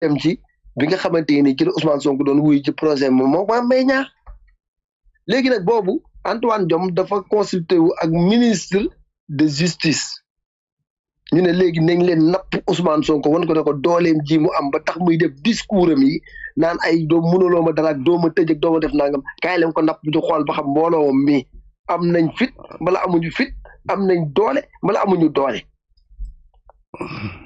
dem ci bi nga xamante ni ci la Ousmane Sonko doon wuy ci projet moom moo Mame Mbaye Niang léegi nag boobu Antoine Diome dafa consulté wu ak ministre de justice ñu ne léegi nañ leen napp Ousmane Sonko wan ko ne ko dooleem ji mu am ba tax muy def discours am yi naan ay doom mënuloo ma dara ak doo ma tëj ak doo ma def nangam kaay leen ko napp di xool ba xam mbooloo mi am nañ fit mbala amuñu fit am nañ doole mbala amuñu doole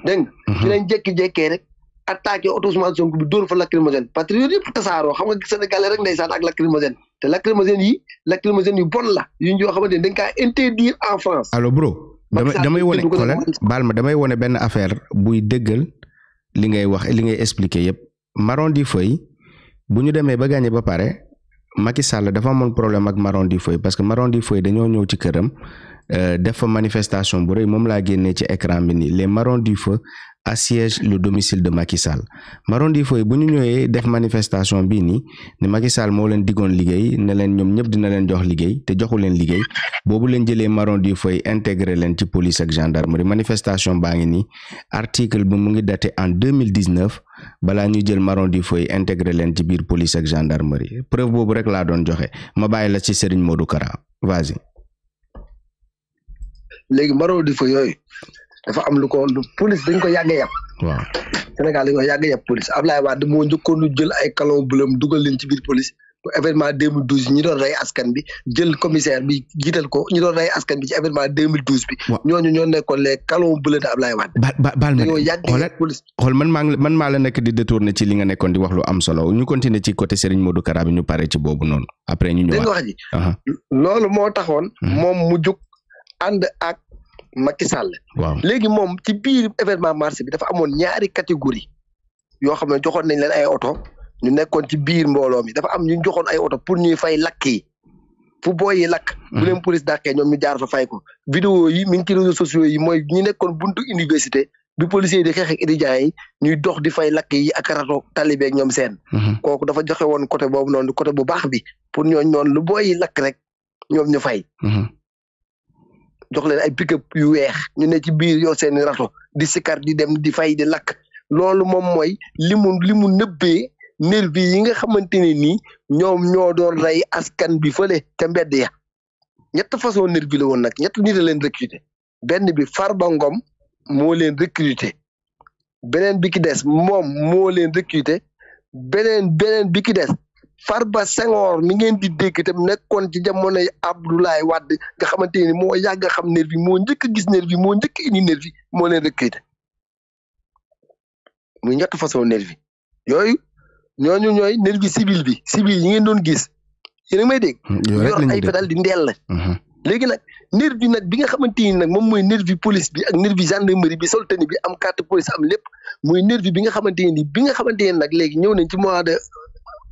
dégg nga ci lañ jékki-jékkee rek attaqué auto Ousmane Sonko bi dóor fa lacrymogène patriote yëpp tasaaroo xam nga sénégalais rek ndeysaan ak lacrymogène te lacrymogène yu bon la yoo xamante ne dañ kaa interdire en France. allo bro damay wone xoolal baal ma damay wone benn affaire buy dëggal li ngay wax li ngay expliquer yëpp Marron du Feuille bu ñu demee ba gagné ba pare Macky Sall dafa amoon problème ak Marron du Feuille parce que Marron du Feuille dañoo ñëw ci këram def fa manifestation bu rëy moom laa génnee ci écran bi nii les Marrons du Feu assiègent le domicile de Macky Sall Marrons du Feu bu ñu ñëwee def manifestation bii nii ne Macky Sall moo leen diggoon liggéey ne leen ñoom ñëpp dina leen jox liggéey te joxu leen liggéey boobu leen jëlee Marrons du Feu intégré leen ci police ak gendarmerie manifestation baa ngi nii article bi mu ngi daté en 2019 balaa ñu jël Marrons du Feu intégré leen ci biir police ak gendarmerie preuve boobu rek laa doon joxe ma bàyyi la ci Serigne Modou Kara vas-y. léegi Marrons du Feu yooyu dafa am lu ko police dañ ko yàgg a yàpp. waaw Sénégal dañ ko yàgg a yàpp police Ablaye Wade moo njëkkoon lu jël ay calon bleu dugal leen ci biir police événement 2012 ñi doon rey askan bi jël commissaire bi jiital ko ñi doon rey askan bi ci événement 2012 bi. ñooñu ñoo nekkoon les calons bleus de Ablaye Wade. baal ma xool man maa la nekk di détourner ci li nga nekkoon di wax lu am solo ñu continuer ci côté Serigne Modou Kara bi ñu pare ci boobu noonu après ñu ñëwaat. dégg nga wax ji. loolu moo taxoon. moom mu jóg ànd ak Macky Sall. waaw léegi moom ci biir événement mars bi dafa amoon ñaari catégorie yoo xam ne joxoon nañ leen ay oto ñu nekkoon ci biir mbooloo mi dafa am ñu joxoon ay oto pour ñuy fay lakk yi fu booy yi lakk. bu leen police dàqee ñoom ñu jaar fa fay ko. vidéo yi mi ngi ci réseaux sociaux yi mooy ñu nekkoon buntu université bi policiers yi di xeex ak étudiants yi ñuy dox di fay lakk yi ak rato talibé ak ñoom seen. kooku dafa joxe woon côté boobu noonu côté bu baax bi pour ñooñu noonu lu booy yi lakk rek ñoom ñu fay. jox leen ay pick-up yu weex ñu ne ci biir yoo seen rato di sikar di dem di fay di lakk loolu moom mooy li mu nëbbee nervi yi nga xamante ne nii ñoom ñoo doon rey askan bi fële ca mbedd ya ñett façon nervi la woon nag ñett nit a leen recruter benn bi Farba Ngom moo leen recruter beneen bi ki des moom moo leen recruter beneen bi ki des Farba Senghor mi ngeen di dégg tam nekkoon ci jamonoy Abdoulaye Wade nga xamante ni moo yàgg a xam nervi moo njëkk a gis nervi moo njëkk indi nervi moo leen recruter muy ñett façon nervi yooyu ñooñu ñooy nervi civil yi ngeen doon gis yéen a may dégg. yor ay fetal di ndeel la. léegi nag nervi nag bi nga xamante ni nag moom mooy nervi police bi ak nervi gendarmerie bi sol tenue bi am carte police am lépp muy nervi bi nga xamante ni nag léegi ñëw nañ ci mois de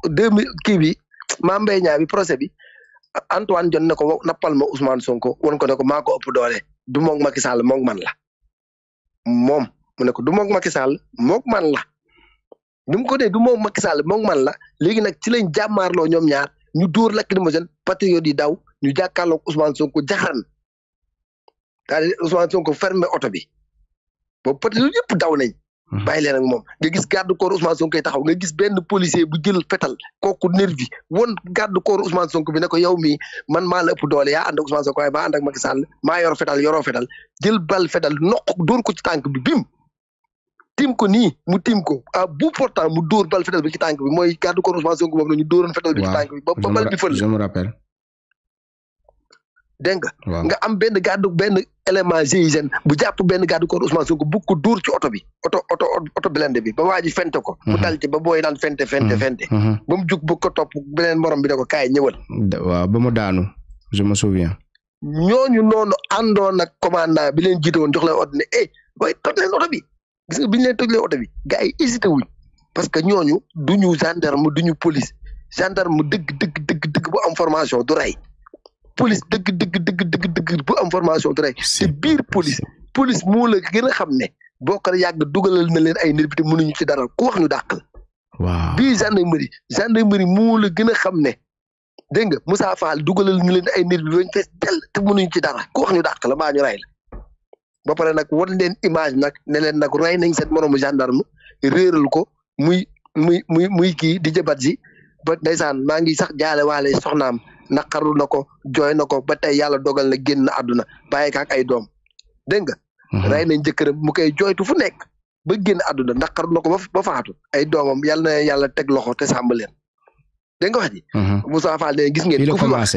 2000 kii bi Mame Mbaye Niang bi procès bi Antoine Diome ne ko nappal ma Ousmane Sonko won ko ne ko maa ko ëpp doole du moog Macky Sall moog man la moom mu ne ko du moog Macky Sall moog man la bi mu ko dee du moog Macky Sall moog man la léegi nag ci lañ jàmmaarloo ñoom ñaar ñu dóor lacrymogène patriote yi daw ñu jàkkaarloog Ousmane Sonko jaxaran c'est-à-dire Ousmane Sonko fermé oto bi boobu patriote yëpp daw nañ. bàyyi leen ak moom nga gis garde corps Ousmane Sonko koy taxaw nga gis benn policier bu jël fetal kooku nervi won garde corps Ousmane Sonko bi ne ko yow mii man maa la ëpp doole yaa ànd ak Ousmane Sonko waaye maa ànd ak Macky Sall maa yor fetal yoroo fetal jël bal fetal noq dóor ko ci tànk bi bim tim ko nii mu tim ko à bout portant mu dóor bal fetal bi ci tànk bi mooy garde corps Ousmane Sonko boobu ñu dóoroon fetal bi ci tànk bi ba bal bi fël. je me rappelle. dégg nga nga am benn élément GIGN bu jàpp benn garde corps Ousmane Sonko bu ko dóor ci oto bi oto blindé bi ba waa ji fente ko mu dal ci ba booy daan fente ba mu jug bu ko topp beneen morom bi ne ko kaay ñëwal waaw ba mu daanu je me souviens ñooñu noonu àndoon ak commandant bi leen jiite woon jox leen oto ne waaye toj leen oto bi gis nga bi ñu leen tojlee oto bi gars yi hésité wuñ parce que ñooñu duñu gendarme duñu police gendarme dëgg bu am formation du rey police dëgg bu am formation du rey te biir police moo la gën a xam ne boo ko yàgg dugalal na leen ay nervi te mënuñu ci dara ku wax ñu dàq la. waaw bii gendarmerie moo la gën a xam ne dégg nga Moussa Fall dugalal na leen ay nervi bañ fees dell te mënuñu ci dara ku wax ñu dàq la baa ñu rey la ba pare nag wan leen image nag ne leen nag rey nañ seen moromu gendarme réeral ko muy kii di jëbat ji ba ndeysaan maa ngi sax jaale waale soxnaam naqaru na ko jooy na ko ba tey yàlla dogal na génn àdduna bàyyi ko ak ay doom dégg nga. rey nañ jëkkëram mu koy jooytu fu nekk ba génn àdduna naqaru na ko ba faatu ay doomam yàlla na yàlla teg loxo te sàmm leen dégg nga wax ji. Moussa Fall ne gis ngeen. ku fi wax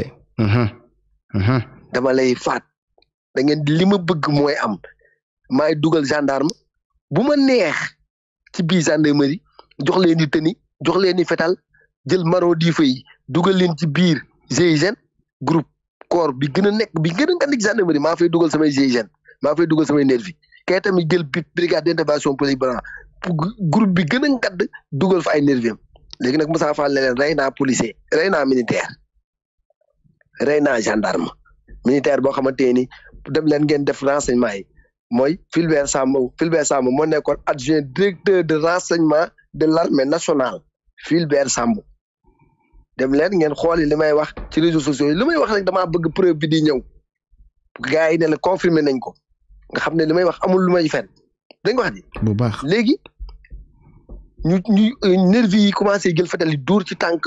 dama lay faat da ngeen li ma bëgg mooy am maay dugal gendarme bu ma neex ci biir gendarmerie jox leen di tëni jox leen di fetal jël maro di fay dugal leen ci biir GIGN groupe corps bi gën a nekk bi gën a ngandik gendarmerie maa fay dugal samay GIGN maa fay dugal samay nervi kay tamit jël brigade d'intervention polyvalent groupe bi gën a ngadd dugal fa ay nervi am léegi nag Moussa Fall ne leen rey naa policier rey naa militaire rey naa gendarme militaire boo xamante ni dem leen ngeen def renseignement yi mooy Fulbert Sambou moo nekkoon adjoint directeur de renseignement de l'armée nationale Fulbert Sambou dem leen ngeen xooli li may wax ci réseaux sociaux yi li may wax rek damaa bëgg preuve bi di ñëw gars yi ne la confirmer nañ ko nga xam ne li may wax amul lu may fen dañ ko wax di bu baax léegi ñu nervi yi commencé jël fetal yi dóor ci tànk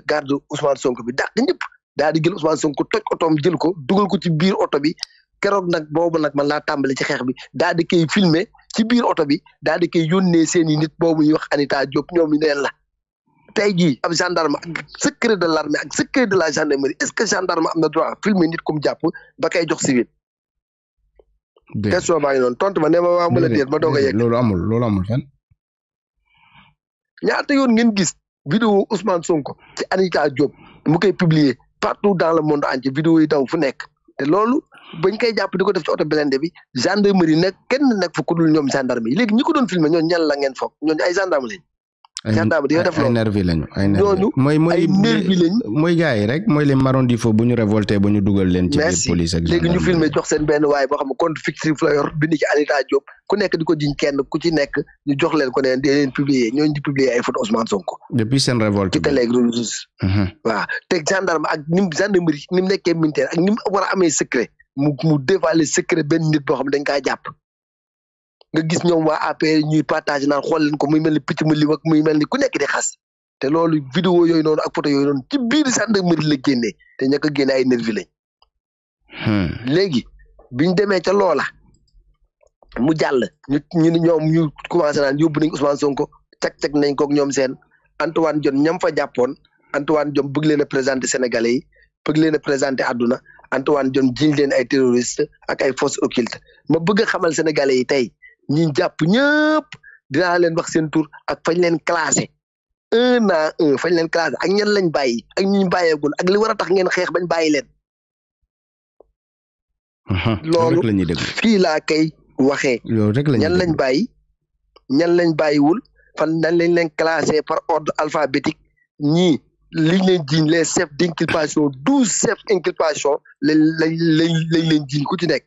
garde Ousmane Sonko bi dàq ñëpp daal di jël Ousmane Sonko toj otoom jël ko dugal ko ci biir oto bi keroog nag boobu nag man laa tàmbali ci xeex bi daal di koy filmer ci biir oto bi daal di koy yónnee seen i nit boobu ñuy wax Anita Diop ñoom ñu neen la tey jii ab gendarme ak secret de l'armée ak secret de la gendarmerie est-ce que gendarme am na droit filmer nit comme jàpp ba koy jox civil question baa ngi noonu tontu ma ne ma waa mu la déet ma doog a yegg loolu amul fenn ñaata yoon ngeen gis vidéo Ousmane Sonko ci Anita Diop mu koy publier partout dans le monde entier vidéo yi daw fu nekk te loolu bañ koy jàpp di ko def ci oto blindé bi gendarmerie nag kenn nekk fa ku dul ñoom gendarme yi léegi ñi ko doon filmer ñooñu ñan la ngeen foog ñooñu ay gendarme lañ gendarme di def loolu ay nervi lañu ñooñu ay nervi lañ mooy gars yi rek mooy les marrons du feu bu ñu révolté ba ñu dugal leen ci biir police ak léegi ñu filmer jox seen benn waay boo xam ne compte fictif la yor bind ci Anita Diop ku nekk di ko jiñ kenn ku ci nekk ñu jox leen ko ne di leen publier ñooñu di publier ay photo Ousmane Sonko depuis seen révolte ci télé waaw te gendarme ak nim gendarmerie ni mu nekkee militaire ak ni mu war a amee secret mu dévoiler secret benn nit boo xam ne dañ kaa jàpp nga gis ñoom waa APR ñuy partage naan xool leen ko muy mel ni picc mu liw ak muy mel ni ku nekk di xas te loolu vidéo yooyu noonu ak photo yooyu noonu ci biir gendarmerie la génnee te ña ko génne ay nervi lañ léegi biñ demee ca loola mu jàll ñu commencé naan yóbbu nañ Ousmane Sonko cag nañ koog ñoom seen Antoine Diome ñam fa jàppoon Antoine Diome bëgg leen a présenter Sénégalais yi bëgg leen a présenter àdduna Antoine Diome jiñ leen ay terroristes ak ay forces occultes ma bëgg a xamal Sénégalais yi tey ñi jàpp ñëpp dinaa leen wax seen tur ak fañ leen classé 1 à 1 fañ leen classé ak ñan lañ bàyyi ak ñi ñu bàyyeegul ak li war a tax ngeen xeex bañ bàyyi leen. loolu fii laa koy waxee. ñan lañ bàyyi ñan lañ bàyyiwul fan dañ leen classé par ordre alphabétique ñii liñ leen jiiñ les chefs d'inculpation 12 chefs d'inculpation lañ leen jiiñ ku ci nekk.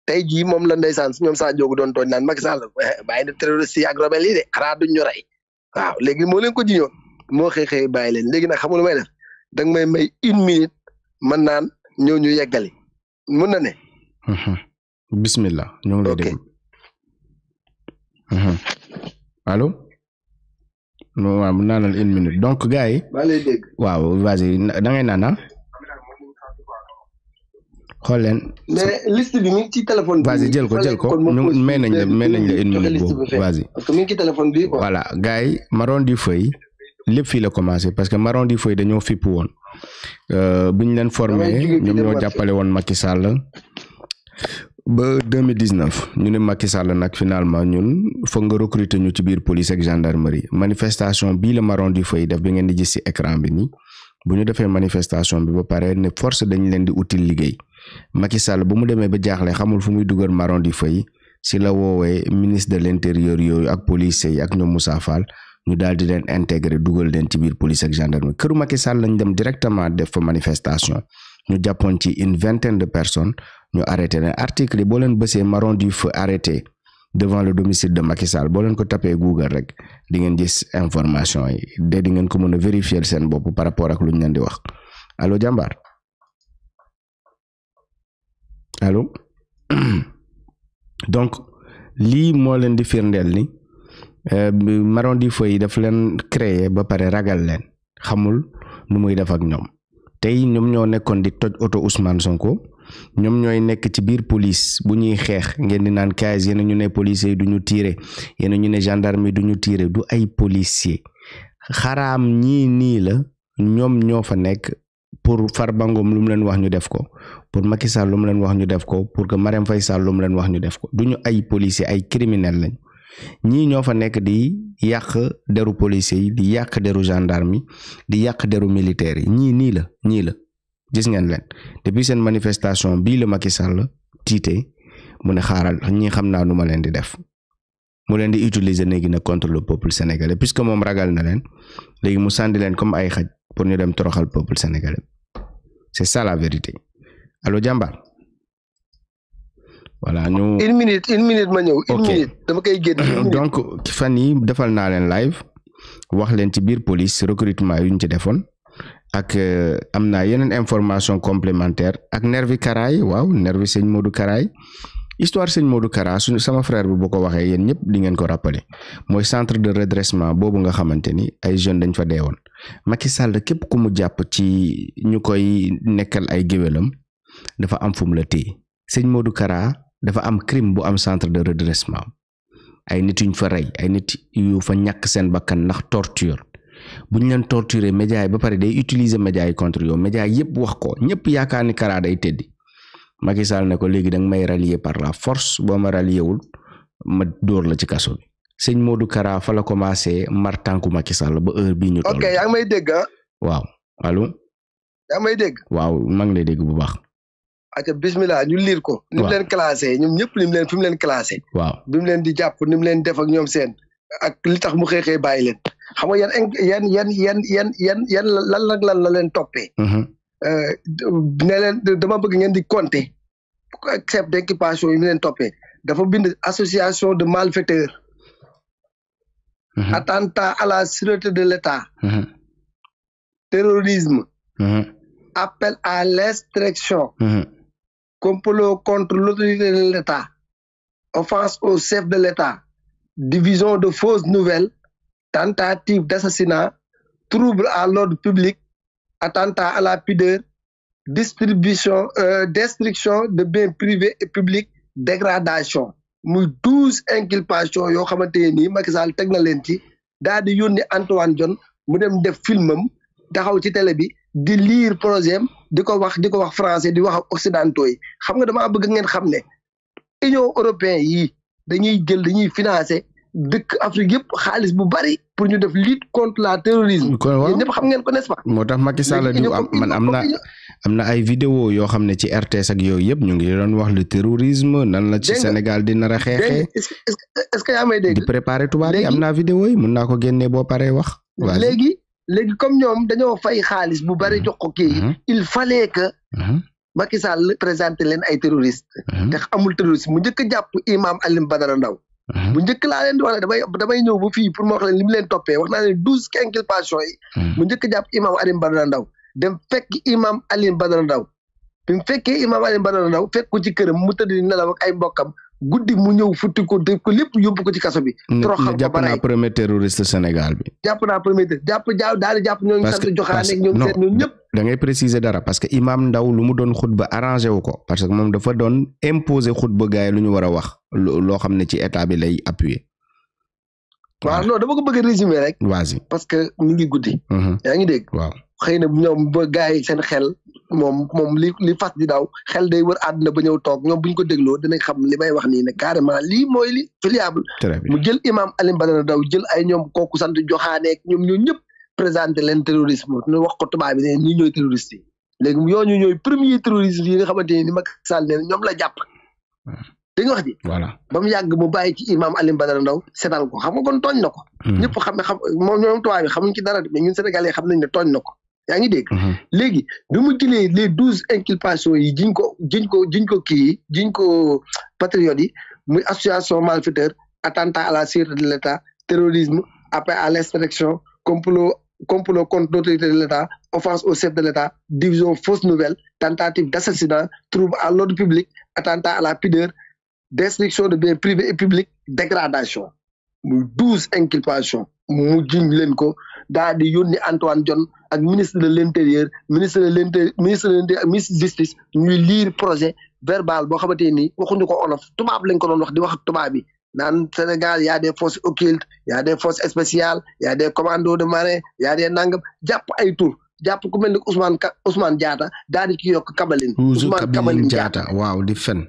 tey jii moom la ndeysaan ñoom Sa Ndiogou doon tooñ naan Macky Sall bàyyi na terroriste yi ak rebelle yi de xanaa duñ ñu rey waaw léegi moo leen ko jiñoon moo xëy bàyyi leen léegi nag xamul may def danga may 1 minute man naan ñëw ñu yeggali mun na ne. bismillah ñu ngi lay dégg. allo. non waaw mun naa naan 1 minute donc gars yi. maa lay dégg. waaw vas-y da ngay naan ah. xool leen. mais liste bi mi ngi ci téléphone bi. vas-y jël ko ñu may nañ la 1 minute boobu vas-y. parce que mi ngi ci téléphone bi quoi. voilà gars yi marron du feu lépp fii la commencé parce que marron du feu dañoo fipp woon bi ñu leen formé ñoom ñoo jàppale woon Macky Sall ba 2019 ñu ne Macky Sall nag finalement ñun foog nga recruter ñu ci biir police ak gendarmerie manifestation bii la marron du feu def bi ngeen di gis ci écran bi nii bu ñu defee manifestation bi ba pare ne force dañ leen di util liggéey. Macky Sall bu mu demee ba jaaxle xamul fu muy dugal marron du feu si la woowee ministre de l'intérieur yooyu ak police yi ak ñoom Moussa Fall ñu daal di leen intégrer dugal leen ci biir police ak gendarmerie këru Macky Sall lañ dem directement def fa manifestation ñu jàppoon ci 20 de personnes ñu arrêté leen article yi boo leen bësee marron du feu arrêté devant le domicile de Macky Sall boo leen ko tapé Google rek di ngeen gis information yi de di ngeen ko mën a vérifier seen bopp par rapport ak lu ñu leen di wax allo jàmbaar. Allô donc lii moo leen di firndeel ni marron du feu yi daf leen créer ba pare ragal leen xamul nu muy def ak ñoom tey ñoom ñoo nekkoon di toj oto Ousmane Sonko ñoom ñooy nekk ci biir police bu ñuy xeex ngeen di naan KAYZ yéen ñu ne policiers yi du ñu tiire yéen ñu ne gendarme yi du ñu tiire du ay policiers xaraam ñii nii la ñoom ñoo fa nekk pour Farba Ngom lu mu leen wax ñu def ko pour Macky Sall lu mu leen wax ñu def ko pour que Marème Faye Sall lu mu leen wax ñu def ko du ñu ay policiers ay criminels lañ ñii ñoo fa nekk di yàq deru policiers yi di yàq deru gendarme yi di yàq deru militaires yi ñii la gis ngeen leen depuis seen manifestation bii la Macky Sall tiite mu ne xaaral ñii xam naa nu ma leen di def mu leen di utiliser léegi nag contre le peuple sénégalais puisque moom ragal na leen léegi mu sànni leen comme ay xaj pour ñu dem toroxal peuple sénégalais c'est ça la vérité allo jàmbaar voilà ñu. une minute ma ñëw. une minute dama koy génn. donc fan yi defal naa leen live wax leen ci biir police recrutement yu ñu ci defoon ak am naa yeneen information complémentaire ak nervi Karaay waaw nervi sëñ Modou Karaay histoire sëñ Modou Kara sama frère bi boo ko waxee yéen ñëpp di ngeen ko rappeler mooy centre de redressement boobu nga xamante ni ay jeunes dañ fa deewoon Macky Sall képp ku mu jàpp ci ñu koy nekkal ay géwélam dafa am fu mu la téye sëñ Modou Kara dafa am crime bu am centre de redressement ay nit yuñ fa rey ay nit yu fa ñàkk seen bakkan ndax torture buñ leen torturer média yi ba pare day utiliser média yi contre yow média yëpp wax ko ñëpp yaakaar ni Kara day teddi Macky Sall ne ko léegi danga may rallier par la force boo ma rallier wul ma dóor la ci kaso bi sëñ Modou Kara fa la commencé mar tànku Macky Sall ba heure bii ñu toll. ok yaa ngi may dégg ah. waaw allo. yaa ngi may dégg. waaw maa ngi lay dégg bu baax. aca bismillah ñu lire ko. ni mu leen classé ñoom ñëpp ni mu leen fi mu leen classé. waaw bi mu leen di jàpp ni mu leen def ak ñoom seen ak li tax mu xeexee bàyyi leen xam nga yan lan la leen toppee. ne leen dama bëgg ngeen di compter chef d'équipation yi mu leen toppee dafa bind association de malfaiteurs. attentat à la sûreté de l'État. terrorisme. appel à l'insurrection. complot contre l'autorité de l'État. offense au chef de l'État. division de fausses nouvelles. tentative d'assassinat. trouble à l'ordre public. attentat à la pudeur. destruction de biens privés et publics. dégradation. muy 12 inculpations yoo xamante ne nii Macky Sall teg na leen ci daal di yónni Antoine Diome mu dem def filmam taxaw ci télé bi di lire projet am di ko wax français di wax ak occidentaux yi xam nga damaa bëgg ngeen xam ne Union européenne yi dañuy financer dëkk Afrique yëpp xaalis bu bari pour ñu def lutte contre la terrorisme. yéen ñëpp xam ngeen ko n'est-ce pas. moo tax Macky Sall am na ay vidéo yoo xam ne ci RTS ak yooyu yëpp ñu ngi doon wax le terrorisme nan la ci Sénégal di nar a xeexee. est-ce que yaa may dégg. di préparer tubaab yi am naa vidéo yi mun naa ko génnee boo paree wax. léegi comme ñoom dañoo fay xaalis bu bari jox ko kii il fallait que. Macky Sall présenté leen ay terroristes. te amul terroriste mu njëkk a jàpp imam Alioune Badara Ndao. bu njëkk laa leen di wax ne damay ñëw ba fii pour ma wax leen li mu leen toppee wax naa leen 12 inculpations yi. mu njëkk a jàpp imam Alioune Badara Ndao dem fekk imam Alioune Badara Ndao bi mu fekkee imam Alioune Badara Ndao fekk ko ci këram mu tëdd nelaw ak ay mbokkam guddi mu ñëw futti ko def ko lépp yóbbu ko ci kaso bi. toroxal ko jàpp naa premier terroriste Sénégal bi. jàpp naa premier daal di jàpp ñooñu sant joxaane ak ñoom seen ñoom ñëpp. da ngay préciser dara parce que imam Ndao lu mu doon xutba arrangé wu ko parce que moom dafa doon imposer xutba gaay lu ñu war a wax loo xam ne ci état bi lay appuyer. waaw non dama ko bëgg a résumer rek. vas-y parce que mu ngi guddi. yaa ngi dégg. waaw xëy na ñoom ba gaay seen xel moom li fas di daw xel day wër àdduna ba ñëw toog ñoom bu ñu ko dégloo dinañ xam li may wax nii ne carrément lii mooy li fiable. mu jël imam Alioune Badara Ndao jël ay ñoom kooku sant joxaaneek ñoom ñëpp présenté leen terrorisme ñu wax ko tubaab bi ne ñii ñooy terroriste yi léegi ñooñu ñooy premier terroriste yi nga xamante ni Macky Sall ne ñoom la jàpp. dégg nga wax ji. voilà ba mu yàgg mu bàyyi ci imam Alioune Badara Ndao setal ko xam nga kon tooñ na ko. ñëpp xam moom ñoom tubaab bi xamuñ ci dara mais ñun Sénégalais xam nañ ne tooñ na ko. yaa ngi dégg. léegi bi mu jëlee les 12 inculpations yi jiñ ko patriotes yi muy association malfaiteur attentat à la sûreté de l'État terrorisme appel à l'insurrection complot contre l'autorité de l'État offense au chef de l'État division fausse nouvelle tentative d'assassinat trouble à l'ordre public attentat à la pudeur destruction de biens privés et publics dégradation muy 12 inculpations mu jiñ leen ko daal di yónni Antoine Diome ak ministre de l'intérieur ministre ak ministre justice ñuy lire projet verbal boo xamante ni waxuñu ko olof tubaab lañ ko doon wax di wax tubaab bi naan Sénégal y a des forces occultes y a des forces spéciales y a des commandos de marine y a des nangam jàpp ay tur jàpp ku mel ni Ousmane Diatta daal di ci yokk Kabalin Ousmane Kabalin Diatta waaw di fen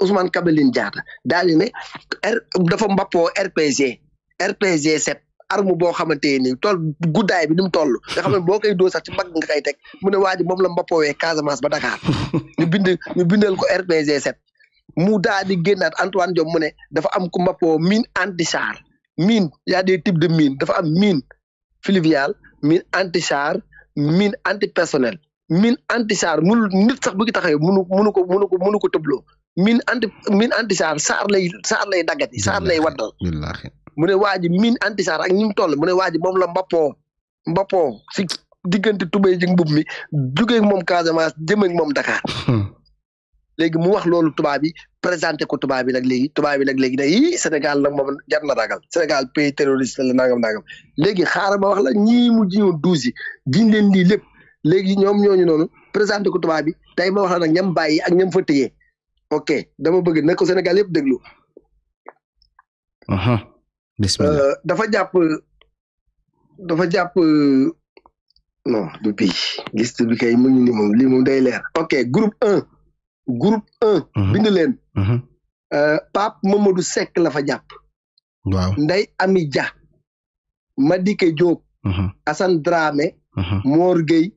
Ousmane Kabalin Diatta daal di ne dafa mbappoo RPG 7 arme boo xamante ni toll guddaay bi ni mu toll nga xam ne boo koy doo sax ci mbagg nga koy teg mu ne waa ji moom la mbappoowee Casamance ba Dakar ñu bindal ko RPG 7 mu daal di génnaat Antoine Diome mu ne dafa am ku mbappoo mine anti-char mine y a des types de mine dafa am mine fluviale mine anti-char mine anti-personnel mine anti-char mënul nit sax bu ngi taxawee mënu ko tëbloo mine anti-char saar lay daggati saar lay waddal mu ne waa ji mine anti-char ak ñi mu toll mu ne waa ji moom la mbappoo si diggante tubéy ji mbub mi jugee moom Casamance jëm ak moom Dakar léegi mu wax loolu tubaab bi présenté ko tubaab bi nag léegi ne yii Sénégal nag moom jar na ragal Sénégal pays terroriste la nangam léegi xaaral ma wax la ñii mu jiwoon 12 yi jiñ leen lii lépp léegi ñoom ñooñu noonu présenté ko tubaab bi tey ma wax la nag ñam bàyyi ak ñam fa téye ok dama bëgg na ko Sénégal yëpp déglu. bismillah dafa jàpp non du bii liste bi kay mu ngi ni moom lii moom day leer ok groupe 1 bind leen Pape Mamadou Seck la fa jàpp waaw Ndeye Ami Dia Madické Diop Assane Dramé Mor Gueye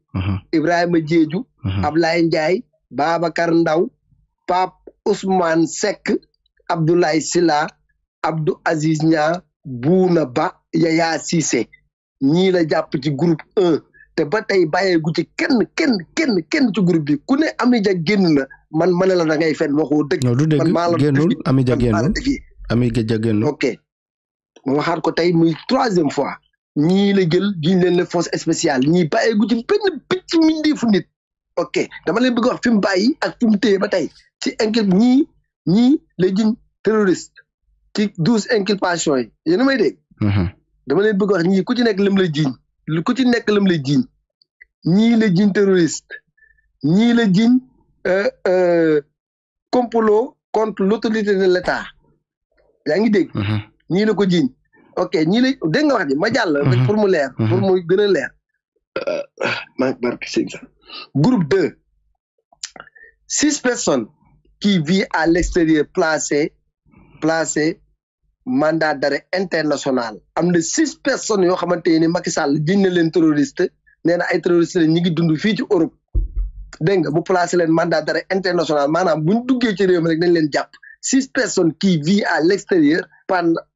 Ibrahima Diédhiou Ablaye Ndiaye Babacar Ndaw Pape Ousmane Seck Abdoulaye Sylla Abdou Aziz Nia Bouna Ba Yaya Cissé ñii la jàpp ci groupe 1 te ba tey bàyyeegu ci kenn ci groupe bi ku ne Ami Dia génn na man ma ne la da ngay fen waxoo dëgg. non du dëgg génnul Ami Dia génnul ok ma waxaat ko tey muy 3e fois ñii la jël jiñ leen la force spéciale ñii bàyyeegu ci benn picc mindeefu nit ok dama leen bëgg wax fi mu bàyyi ak fi mu téye ba tey ci inculpe ñii la jiñ terroriste ci 12 inculpations yi yéen a may dégg. dama leen bëgg wax ñii ku ci nekk lam la jiñ ñii la jiñ terroriste ñii la jiñ complot contre l'autorité de l'État yaa ngi dégg. ñii la ko jiñ ok ñii la dégg nga wax ji ma jàll. pour mu leer pour mu gën a leer. Groupe 2 6 personnes qui vivent à l'extérieur placées mandat d'arrêt international am na 6 personnes yoo xamante ni Macky Sall jiñ na leen terroriste nee na ay terroriste la ñi ngi dund fii ci Europe dégg nga bu placé leen mandat d'arrêt international maanaam buñ duggee ci réew mi rek dañ leen jàpp 6 personnes qui vivent à l'extérieur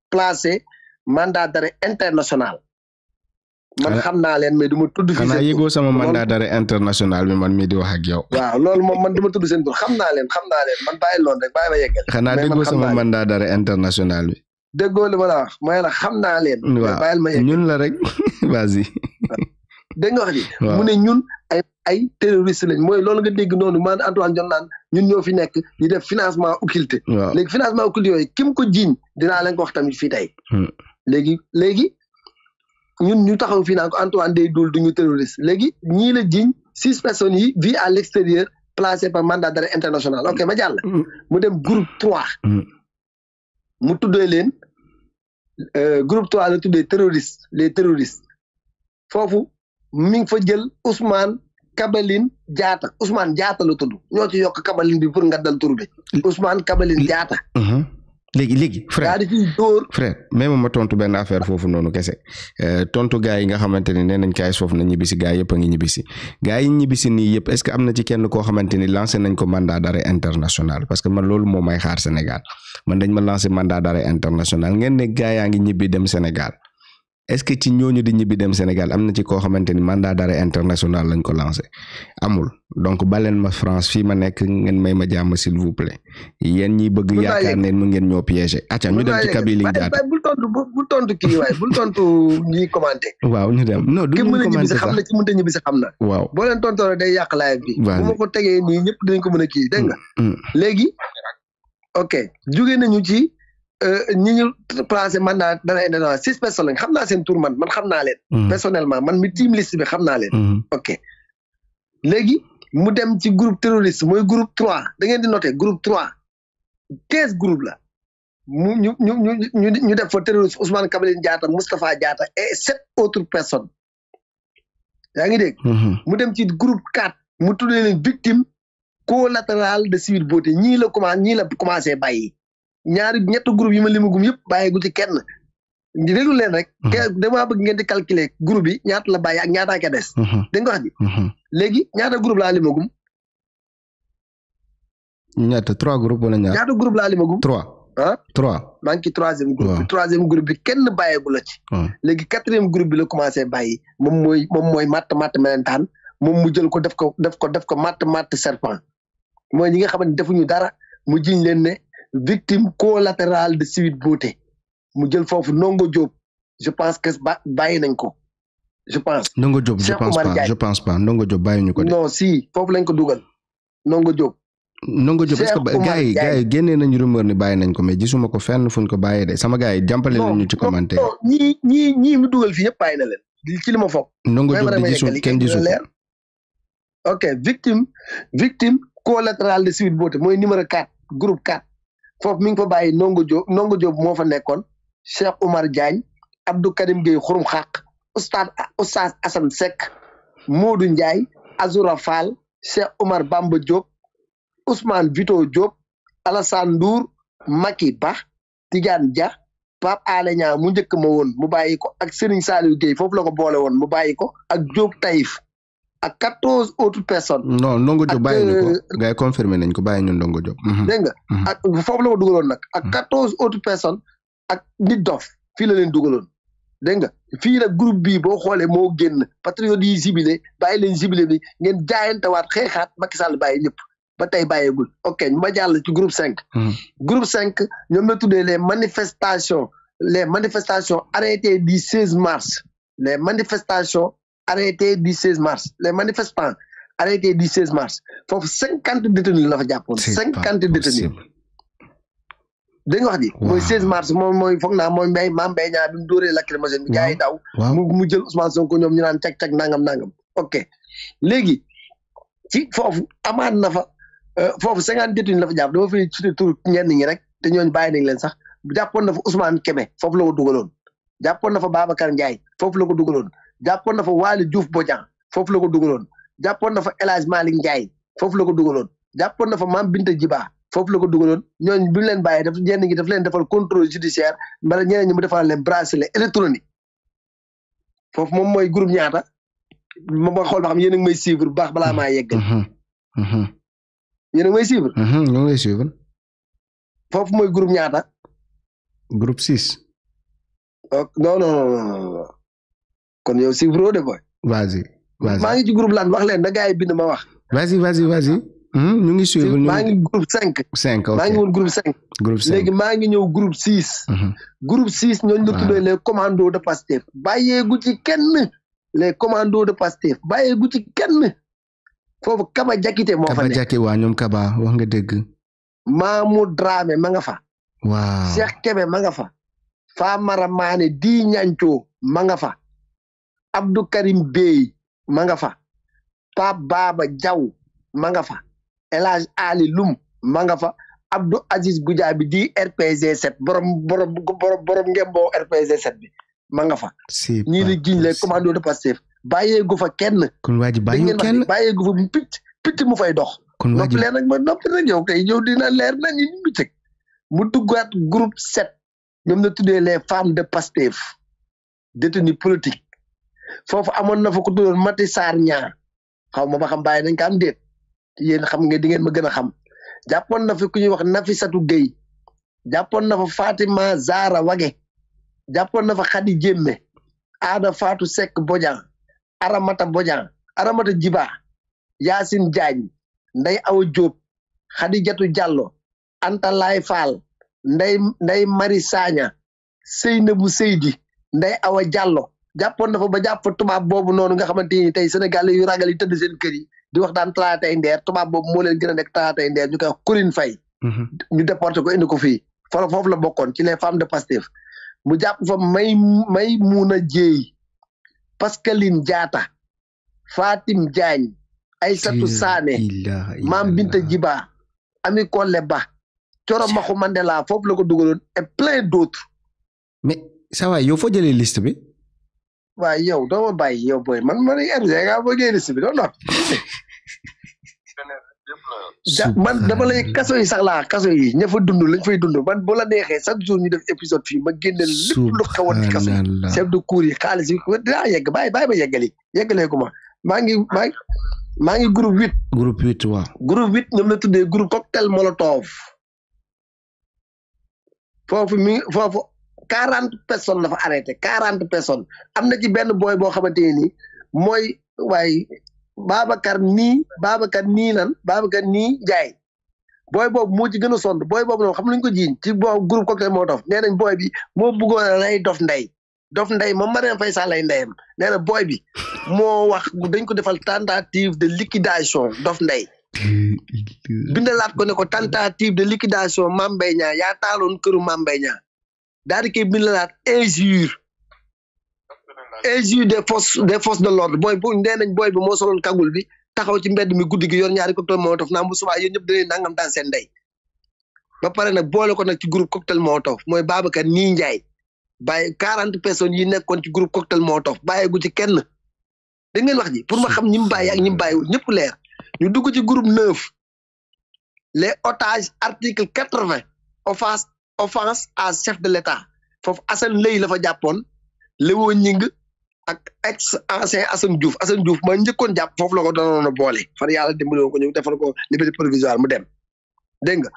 placé mandat d'arrêt international man xam naa leen mais du ma tudd fii xanaa yëgoo sama mandat d'arrêt international bi man mii di wax ak yow. waaw loolu moom man du ma tudd seen tur xam naa leen man bàyyi loon rek bàyyi ma yeggal. xanaa déggoo sama mandat d'arrêt international bi. déggoo li ma la wax mooy la xam naa leen. waaw bàyyil ma yeggal ñun la rek vas-y. dégg nga wax ji. mu ne ñun ay terroriste lañ mooy loolu nga dégg noonu man Antoine Diome naan ñun ñoo fi nekk di def financement occulté. waaw léegi financement occulté yooyu kim ko jiiñ dinaa leen ko wax tamit fii tey. léegi ñun ñu taxaw fii naan ko Antoine day dul duñu terroriste léegi ñii la jiiñ 6 personnes yi vivent à l'extérieur placées par mandat d'arrêt international ok ma jàll. mu dem groupe 3. mu tuddee leen groupe 3 la tuddee les terroristes foofu mi ngi fa jël Ousmane Kabalin Diatta Ousmane Diatta la tudd ñoo ci yokk Kabalin bi pour nga dal tur bi Ousmane Kabalin Diatta. léegi frère daa di ciy dóor frère même ma tontu benn affaire foofu noonu kese tontu gars yi nga xamante ni nee nañ KAYZ foofu na ñibbisi gars yëpp a ngi ñibbisi gars yi ñibbisi nii yëpp est-ce que am na ci kenn koo xamante ni lancé nañ ko mandat d'arrêt international parce que man loolu moo may xaar Sénégal man dañ ma lancé mandat d'arrêt international ngeen ne gars yaa ngi ñibbi dem Sénégal est-ce que ci ñooñu di ñibbi dem Sénégal am na ci koo xamante ni mandat d'arrêt international lañ ko lancé amul donc baleen ma France fii ma nekk ngeen may ma jàmm s'il vous plaît yéen ñi bëgg yaakaar ne mu ngeen ñoo piégé acca ñu dem ci Kabylie Diatta bul tontu kii waaye bul tontu ñi commenté waaw ñu dem non du ñu commenté xam na ci mënta ñibbi si xam na waaw boo leen tontoo day yàq live bi bu ma ko tegee nii ñëpp dinañ ko mën a kii dégg nga léegi ok jóge nañu ci ñi ñu placé mandat d'arrêt indéterminé 6 personnes lañ xam naa seen tur man xam naa leen. personnellement man mi team liste bi xam naa leen. ok léegi mu dem ci groupe terroriste mooy groupe 3 da ngeen di noter groupe 3 15 groupes la ñu def fa terroriste Ousmane Kabiline Diatta Moustapha Diatta et 7 autres personnes yaa ngi dégg. mu dem ci groupe 4 mu tuddee leen victime collatérale de civil beauté ñii la commencé bàyyi ñett groupe yi ma limagum yëpp bàyyeegu ci kenn déglu leen rek. damaa bëgg ngeen di calculer groupe yi ñaata la bàyyi ak ñaata ka des. dégg nga wax ji. léegi ñaata groupe laa limagum. ñaata 3 groupes wala ñaata groupe laa limagum. 3 ah 3. maa ngi ci 3e groupe bi 3e groupe bi kenn bàyyeegu la ci. léegi 4e groupe bi la commencé bàyyi moom mooy matt melentaan moom mu jël ko def ko matt serpent mooy ñi nga xam ne defuñu dara mu jiñ leen ne victime collatérale de civil beauté mu jël foofu Ndongo Diop je pense que bàyyi nañ ko je pense. Ndongo Diop je pense pas Ndongo Diop bàyyi ñu ko de. non si foofu lañ ko dugal Ndongo Diop. est-ce que gars yi génnee nañu rumeur ni bàyyi nañ ko mais gisuma ko fenn fuñ ko bàyyee de sama gars yi jàmpale nañu ci commentaire. non ñii mu dugal fii yëpp bàyyi na leen ci li ma foog. Ndongo Diop di gisul kenn gisu ko. ok victime collatérale de civil beauté mooy numéro 4 groupe 4 foofu mi ngi fa bàyyi Ndongo Diop moo fa nekkoon Cheikh Oumar Diagne Abdou Karim Gueye xurum xaq Oustaz Assane Seck Modou Ndiaye Azoura Fall Cheikh Oumar Bamba Diop Ousmane Vito Diop Alassane Ndour Macky Ba Tidiane Dia Pape Alé Niang mu njëkk ma woon mu bàyyi ko ak Serigne Saliou Gueye foofu la ko boole woon mu bàyyi ko ak Diop Taïf ak 14 autres personnes. non Ndongo Diop bàyyi ñu ko gars yi confirmé nañ ko bàyyi ñu Ndongo Diop. dégg nga ak foofu la ko dugaloon nag ak 14 autres personnes ak nit dof fii la leen dugaloon dégg nga fii nag groupe bii boo xoolee moo génn patriote yi zibilé bàyyi leen zibilé bi ngeen jaayantewaat xeexaat Macky Sall bàyyi ñëpp ba tey bàyyeegul ok ma jàll ci groupe 5. groupe 5 ñoom la tuddee les manifestations arrêtées du 16 mars les manifestations. arrêté du 16 mars les manifestants arrêtés du 16 mars foofu 50 détenus la fa jàppoon 50 détenus dégg nga wax ji mooy 16 mars mooy foog naa mooy Mame Mbaye Niang bi mu dóoree lacrymogène bi gars yi daw mu jël Ousmane Sonko ñoom ñu naan cag nangam ok léegi ci foofu amaat na fa foofu 50 détenus la fa jàpp dama fay cité tur ñenn ñi rek te ñooñu bàyyi nañ leen sax jàppoon na fa Ousmane Kébé foofu la ko dugaloon jàppoon na fa Babacar Ndiaye foofu la ko dugaloon jàppoon na fa Waly Diouf Bodian foofu la ko dugaloon jàppoon na fa El Hadj Malick Ndiaye foofu la ko dugaloon jàppoon na fa Mame Binta Djiba foofu la ko dugaloon ñooñu bi ñu leen bàyyee daf ñenn ñi daf leen defal contrôle judiciaire mbala ñeneen ñi mu defal leen bracelet électronique foofu moom mooy groupe ñaata ma xool ba xam yéen a ngi may suivre bu baax balaa maa yeggal. yéen a ngi may suivre. ñu ngi lay suivre. foofu mooy groupe ñaata. groupe 6. non. kon yow si de boy. vas-y. maa ngi ci groupe lan wax leen da gars yi bind ma wax. vas-y. ñu ngi suivre maa ngi groupe 5. 5 ok maa ngi woon groupe 5. groupe 5 léegi maa ngi ñëw groupe 6. groupe 6 ñooñu la tuddee les commandos de pastef bàyyeegu ci kenn les commandos de pastef bàyyeegu ci kenn foofu Kaba Jakite moo fa nekk. Kaba Jakite waa ñoom Kaba wax nga dëgg. Mamou Dramé ma nga fa. waaw Cheikh Kébé ma nga fa. Famara Mané di ñancoo ma nga fa. Abdou Karim Bey ma nga fa Pape Baba Diaw ma nga fa El Hadj Ali Loum ma nga fa Abdou Aziz Goudiaby di RPG 7 borom ngemboo RPG 7 bi ma nga fa ñii di giñ les commandos de Pastef bàyyeegu fa kenn kon waa ji bàyyiwul kenn bàyyeegu fa picc mu fay dox kon waa ji noppi leen nag ma noppi rek yow tey yow dina leer nañ ñu bëccëg mu duggaat groupe 7 ñoom la tuddee les femmes de Pastef détenus politiques foofu amoon na fa ko tuddoon Mati Sarr Niang xaw ma ba xam bàyyi nañ ko am déet yéen xam nga di ngeen ma gën a xam jàppoon na fa ku ñuy wax Nafisatu Gueye jàppoon na fa Fatima Zara Wage jàppoon na fa Khady Jémme Aada Fatou Seck Bodian Aramata Djiba Yacine Diagne Ndeye Awa Diop Khadijatu Diallo Anta Lay Fall Ndeye Marie Sagna Seynabou Seydi Ndeye Awa Diallo jàppoon na fa ba jàpp tubaab boobu noonu nga xamante ni tey Sénégal yu ragal yi tëdd seen kër yi di wax daan talaatay ndeer tubaab boobu moo leen gën a nekk talaatay ndeer ñu koy wax Corinne Faye ñu déporté ko indi ko fii foofu la bokkoon ci les femmes de pastef mu jàpp fa may muuna jéey Pascaline Diatta Fatim Diagne Aïssatou Sané Mam Binta Djiba Ami Collé Ba Coro Maxu Mandela foofu la ko dugaloon et plein d'autres. mais ça va yow foo jëlee liste bi. waaw yow doo ma bàyyi yow booy man nga boo jëlee liste bi doo not man dama lay kaso yi sax laa kaso yi ña fa dund lañ fay dund man bu la neexee chaque jour ñu def épisode fii ma génne lépp lu xewoon ci kaso yi chef de cour yi xaalis yi dinaa yegg bàyyi ma yeggalee ko ma maa ngi groupe 8 waaw groupe 8 ñoom la tuddee groupe cocktail molotov foofu 40 personnes la fa arrêté 40 personnes am na ci benn booy boo xamante ni mooy waaye Babacar nii Njaay booy boobu moo ci gën a sonn booy boobu noonu xam nañu ko jiiñ ci boobu groupe cocktail moo dof nee nañ booy bi moo bëggoon lay dof ndey moom Marième Faye Sall lay ndeyam nee na booy bi moo wax dañ ko defal tentative de liquidation dof ndey bindalaat ko ne ko tentative de liquidation Mame Mbaye Niang yaa taaloon këru Mame Mbaye Niang daal di koy bindalaat injure des forces de l'ordre booy bu nee nañ booy bi moo soloon kagul bi taxaw ci mbedd mi guddi gi yor ñaari cocktail molotov naa bu subaa yéen ñëpp dañuy nangam daan seen ndey ba pare nag boole ko nag ci groupe cocktail molotov mooy Babacar nii Njaay bàyyi 40 personnes yi nekkoon ci groupe cocktail molotov bàyyeegu ci kenn da ngeen wax ji pour ma xam ñi mu bàyyi ak ñi mu bàyyiwul ñëpp leer ñu dugg ci groupe 9 les otages article 80 offense à chef de l'État foofu Assane Lay la fa jàppoon Léwo Ñing ak ex ancien Assane Diouf ma njëkkoon jàpp foofu la ko doonoon a boole far yàlla dimbali ko ñu defal ko liberté provisoire mu dem dégg nga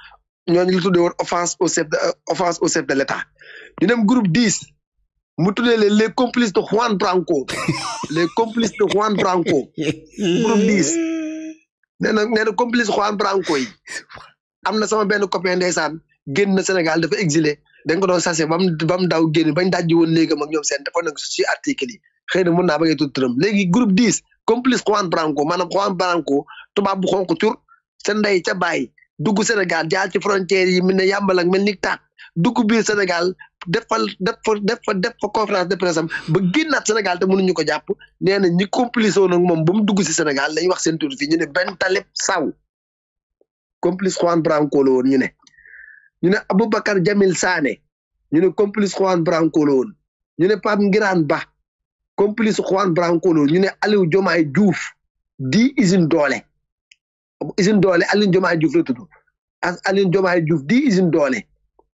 ñooñu lu tuddee woon offense au chef de l'État ñu dem groupe 10 mu tuddee les complices de Juan Branco groupe 10 nee na complice Juan Branco yi am na sama benn copain ndeysaan génn na Sénégal dafa exilé dañ ko doon sase ba mu daw génn bañ dajji woon léegam ak ñoom seen dafa nag ci article yi xëy na mën naa ba ngay tudd turam léegi groupe 10 complice Juan Branco maanaam Juan Branco tubaab bu xonk cur sa ndey ca bàyyi dugg Sénégal jaar ci frontières yi mel ne yàmbal ak mel ni taat dugg biir Sénégal def fa conférence de presse am ba génnaat Sénégal te mënuñu ko jàpp nee na ñi complice woon ak moom ba mu dugg si Sénégal lañ wax seen tur fii ñu ne Ben Talib Saw complice Juan Branco la woon ñu ne Aboubacar Jamil Sané ñu ne complice Juan Branco la woon ñu ne Pape Ngiraan Ba complice Juan Branco la woon ñu ne Aliou Diomaye Diouf di usine doole Aliou Diomaye Diouf la tudd Aliou Diomaye Diouf di usine doole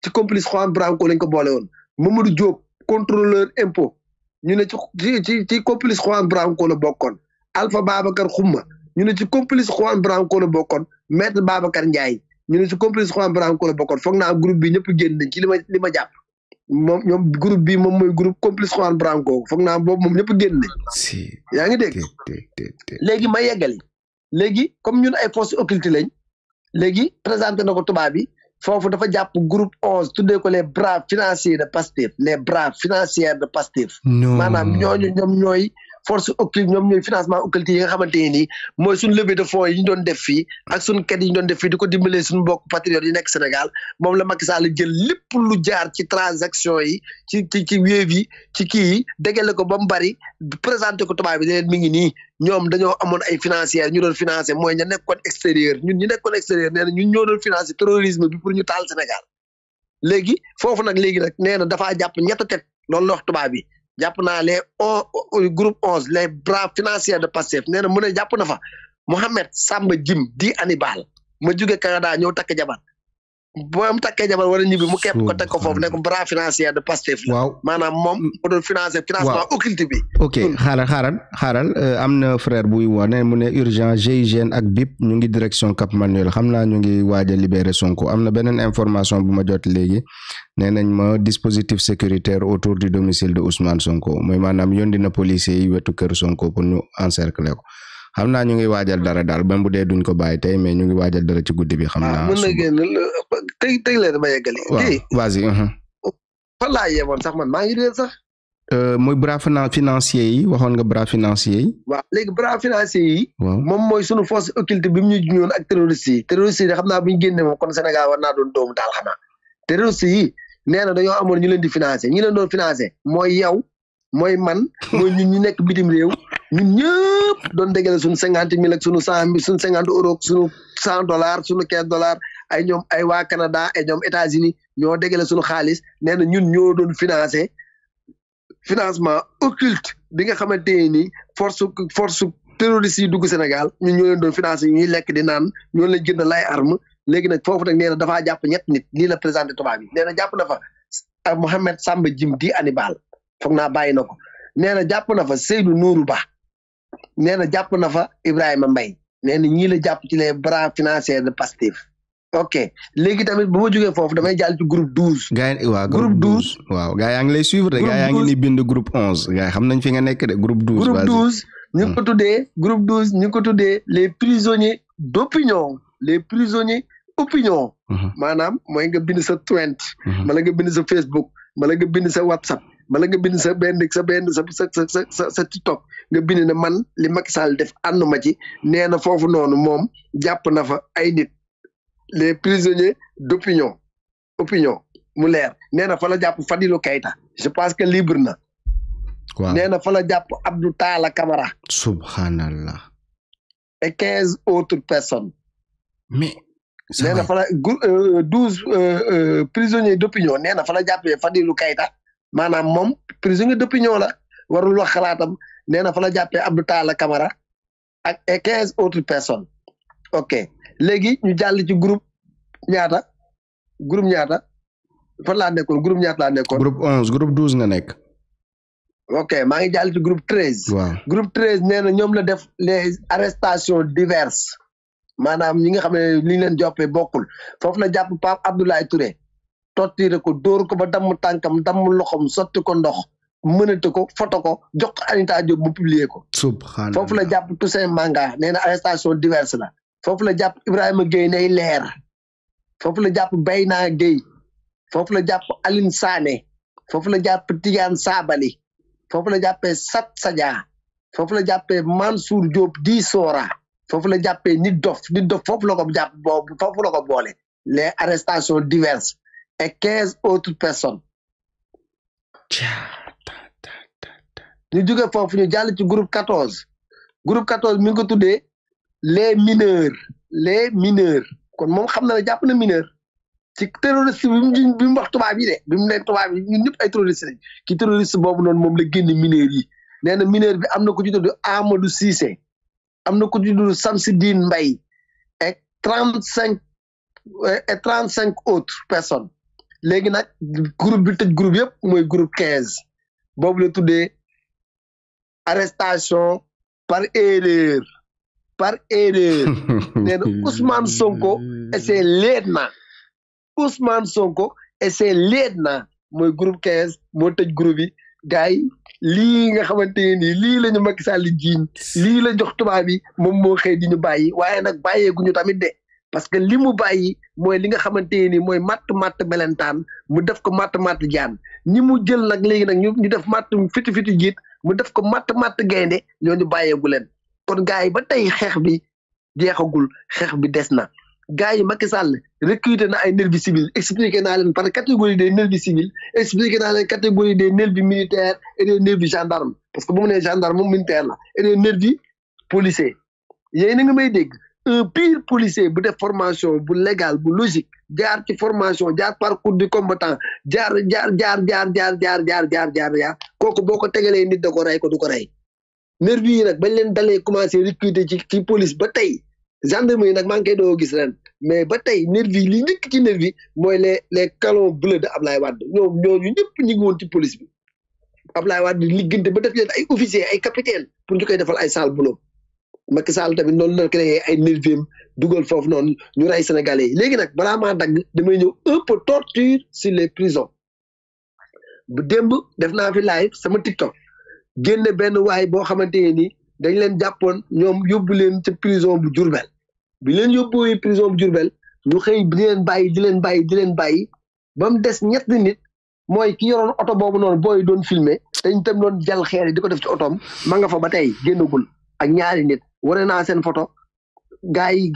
ci complice Juan Branco lañ ko boole woon Mamadou Diop contrôleur impôt ñu ne ci complice Juan Branco la bokkoon Alpha Babacar Xuma ñu ne ci complice Juan Branco la bokkoon maître Babacar Ndiaye ñu ne ci complice Juan Branco la bokkoon foog naa groupe bi ñëpp génn nañ ci li ma jàpp moom ñoom groupe bi moom mooy groupe complice Juan Branco foog naa boobu moom ñëpp génn nañ yaa ngi dégg léegi ma yeggali léegi comme ñun ay forces occultes lañ léegi présenté na ko tubaab bi foofu dafa jàpp groupe 11 tuddee ko les bras financiers de Pastef maanaam ñoom ñooy force occulte ñoom ñooy financement occulte yi nga xamante ne nii mooy suñu levée de fonds yi ñu doon def fii ak suñu ket yi ñu doon def fii di ko dimbalee suñu mbokk patriotes yi nekk Sénégal moom la Macky Sall jël lépp lu jaar ci transaction yi ci Wave yi ci kii yi dégale ko ba mu bari présenté ko tubaab bi ne leen mi ngi nii ñoom dañoo amoon ay financières ñu doon financé mooy ña nekkoon extérieur ñun ñu nekkoon extérieur nee na ñun ñoo doon financé terrorisme bi pour ñu taal Sénégal léegi foofu nag nee na dafaa jàpp ñett teg loolu la wax tubaab bi jàpp naa les groupe 11 les bras financiers de Pastef nee na mu ne jàpp na fa Mohamed Samba Jim di Hannibal ma jóge Canada ñëw takk jabar boo mu takkee jabar wala ñibbi mu képp ko teg ko foofu ne ko bras financier de Pastef la maanaam moom moo doon financement occulte bi ok xaaral am na frère buy wane mu ne urgent GIGN ak BIP ñu ngi direction Cap Manuel xam naa ñu ngi waaj a libérer Sonko am na beneen information bu ma jot léegi nee nañ ma dispositif sécuritaire autour du domicile de Ousmane Sonko mooy maanaam yónni na policier yi wetu kër Sonko pour ñu encercler ko xam naa ñu ngi waajal dara daal même bu dee duñ ko bàyyi tey mais ñu ngi waajal dara ci guddi bi xam naa mën na génn tey leen ma yeggali vas-y fan laa yemoon sax man maa ngi réer sax mooy bras financier yi waxoon nga bras financier yi. waaw léegi bras financier yi. moom mooy sunu force occulte bi mu ñu ñëwoon ak terroristes yi xam naa bu ñu génnee moom kon Sénégal war naa doon doomu daal xanaa terroristes yi nee na dañoo amoon ñu leen di financer ñi leen doon financer mooy yow mooy man mooy ñun ñu nekk bitim réew ñun ñëpp doon dégale suñu 50,000 ak suñu 100,000 suñu 50 euros suñu $100 suñu $15 ay ñoom ay waa Canada ay ñoom États-Unis ñoo dégale suñu xaalis nee na ñun ñoo doon financer financement occulte bi nga xamante ni force terroriste yi dugg Sénégal ñun ñoo leen doon financer ñuy lekk di naan ñoo leen jënd lay arme léegi nag foofu nag nee na dafaa jàpp ñett nit lii la présenté tubaab bi nee na jàpp na fa Mohamed Samba Jim di Hannibal foog naa bàyyi na ko nee na jàpp na fa Seydou Nourou Ba nee na jàpp na fa Ibrahima Mbaye nee na ñii la jàpp ci les bras financiers de pastef ok léegi tamit bu ma jógee foofu damay jàll ci groupe 12. gaa yi waaw groupe 12 waaw gaa yaa ngi lay suivre de gaa yaa ngi ni bind groupe 11 gaa xam nañ fi nga nekk de groupe 12. groupe 12 ñu ngi ko tuddee groupe 12 ñu ngi ko tuddee les prisonniers d'opinion les prisonniers opinion. maanaam mooy nga bind sa Twitter. mala nga bind sa Facebook mala nga bind sa WhatsApp mala nga bind sa TikTok nga bind ne man li Macky Sall def ànduma ci nee na foofu noonu moom jàpp na fa ay nit. les prisonniers d'opinion mu leer nee na fa la jàpp Fadilou Keita je pense que libre na. waaw nee na fa la jàpp Abdou Talla Camara. subhanallah. et 15 autres personnes. mais. nee na fa la 12 prisonniers d'opinion nee na fa la jàppee Fadilou Keita maanaam moom prisonnier d'opinion la warul wax xalaatam nee na fa la jàppee Abdou Talla Camara ak et 15 autres personnes ok. léegi ñu jàll ci groupe ñaata fan laa nekkoon groupe ñaata laa nekkoon. groupe 11 groupe 12 nga nekk. ok maa ngi jàll ci groupe 13. waaw groupe 13 nee na ñoom la def les arrestations diverses maanaam ñi nga xam ne li ñu leen joppee bokkul foofu la jàpp Pape Abdoulaye Touré torturé ko dóor ko ba damm tànkam damm loxom sotti ko ndox mënate ko photo ko jox ko Anita Diop mu publier ko. subhanallah foofu la jàpp Toussaint Manga nee na arrestation diverse la. foofu la jàpp Ibrahima Gueye nay leer foofu la jàpp Bayna Gueye foofu la jàpp Aline Sané foofu la jàpp Tidiane Sabali foofu la jàppee Sat Sadia foofu la jàppee Mansour Diop di Sora foofu la jàppee nit dof foofu la ko jàpp boobu foofu la ko boole les arrestations diverses et 15 autres personnes ñu jóge foofu ñu jàll ci groupe 14 mi ngi ko tuddee les mineurs kon moom xam na ne jàpp na mineur ci terroriste bi mu wax tubaab yi de bi mu nekk tubaab yi ñun ñëpp ay terroriste lañ ci terroriste boobu noonu moom la génne mineur yi nee na mineur bi am na ku ci tudd Amadou Cissé am na ku ci tudd Samsidine Mbaye et 35 autres personnes léegi nag groupe bi tëj groupe yëpp mooy groupe 15 boobu la tuddee arrestation par erreur nee na Ousmane Sonko et ses lieutenants mooy groupe 15 moo tëj groupe yi gars yi lii nga xamante ni lii la ñu Macky Sall jiiñ lii la jox tubaab yi moom moo xëy di ñu bàyyi waaye nag bàyyeeguñu tamit de parce que li mu bàyyi mooy li nga xamante ni mooy matt melentaan mu def ko matt jaan ñi mu jël nag léegi nag ñu def matt fiti jiit mu def ko matt gaynde ñooñu bàyyeegu leen kon gars yi ba tey xeex bi jeexagul xeex bi des na gars yi Macky Sall recruté na ay nervis civils expliqué naa leen par catégorie des nervis civils expliqué naa leen catégorie des nervis militaires et des nervis gendarmes parce que bu mu nee gendarme moom militaire la et des nervis policiers yéen na nga may dégg un pire policier bu def formation bu légal bu logique jaar ci formation jaar parcours du combattant jaar kooku boo ko tegalee nit da ko rey ko du ko rey nervis yi nag bañ leen dalee commencé recruter ci police ba tey gendarmerie nag maa ngi koy doo gis ren mais ba tey nervis li njëkk ci nervis mooy les calons bleus de Ablaye Wade ñooñu ñëpp ñu ngi woon ci police bi Ablaye Wade liggante ba def leen ay officiers ay capitaine pour ñu koy defal ay sale boulot Macky Sall tamit noonu la créé ay nervis dugal foofu noonu ñu rey sénégalais yi léegi nag balaa maa dagg damay ñëw un peu torture sur les prisons bu démb def naa fi live sama TikTok génne benn waay boo xamante ne nii dañ leen jàppoon ñoom yóbbu leen ci prison bu Diourbel bi leen yóbbu prison bu Diourbel ñu xëy di leen bàyyi ba mu des ñetti nit mooy ki yoroon oto boobu noonu booy doon filmer dañ tam doon jal xeer yi di ko def ci otoom ma nga fa ba tey génnagul ak ñaari nit wane naa seen photo gaa yi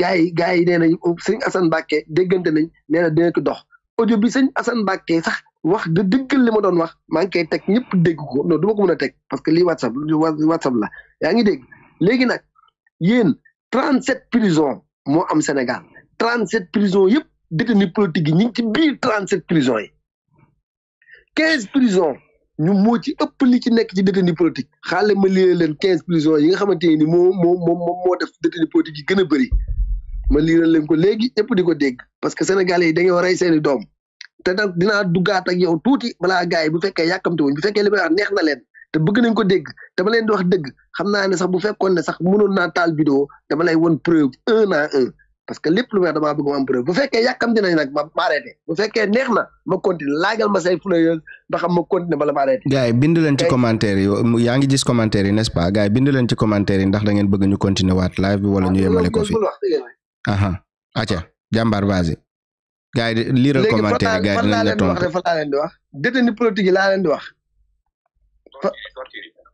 nee nañ sëñ Assane Mbacké déggante nañ nee na dina ko dox audio bi sëñ Assane Mbacké sax wax de dëggal li ma doon wax maa ngi koy teg ñëpp dégg ko non du ma ko mën a teg parce que lii WhatsApp la yaa ngi dégg léegi nag yéen 37 prisons moo am Sénégal 37 prisons yëpp détenus politiques yi ñu ngi ci biir 37 prisons yi 15 prisons ñu moo ci ëpp li ci nekk ci détenus politique xaale ma lire leen 15 prisons yi nga xamante ni moo def détenus politique yi gën a bëri ma lire leen ko léegi ñëpp di ko dégg parce que sénégalais yi dañoo rey seeni doom te nag dinaa duggaat ak yow tuuti balaa gars yi bu fekkee yàkkamte wuñ bu fekkee li may wax neex na leen te bëgg nañ ko dégg dama leen di wax dëgg xam naa ne sax bu fekkoon ne sax mënoon naa taal vidéo dama lay won preuve 1 à 1 parce que lépp lu may damaa bëgg ma am preuve bu fekkee yàkkamte nañ nag ma arrêté bu fekkee neex na ma continuer laagal ma say fleurs ba xam ma continuer bala ma arrêté. gars yi bind leen ci commentaire yi yaa ngi gis commentaire yi n'est-ce pas gars yi bind leen ci commentaire yi ndax da ngeen bëgg ñu continuer waat live bi wala ñu yemale ko fi. acca jàmbaar vas-y. gars yi lire commentaire yi gars yi dinañ la tontu fa laa leen di wax détenu politique yi laa leen di wax.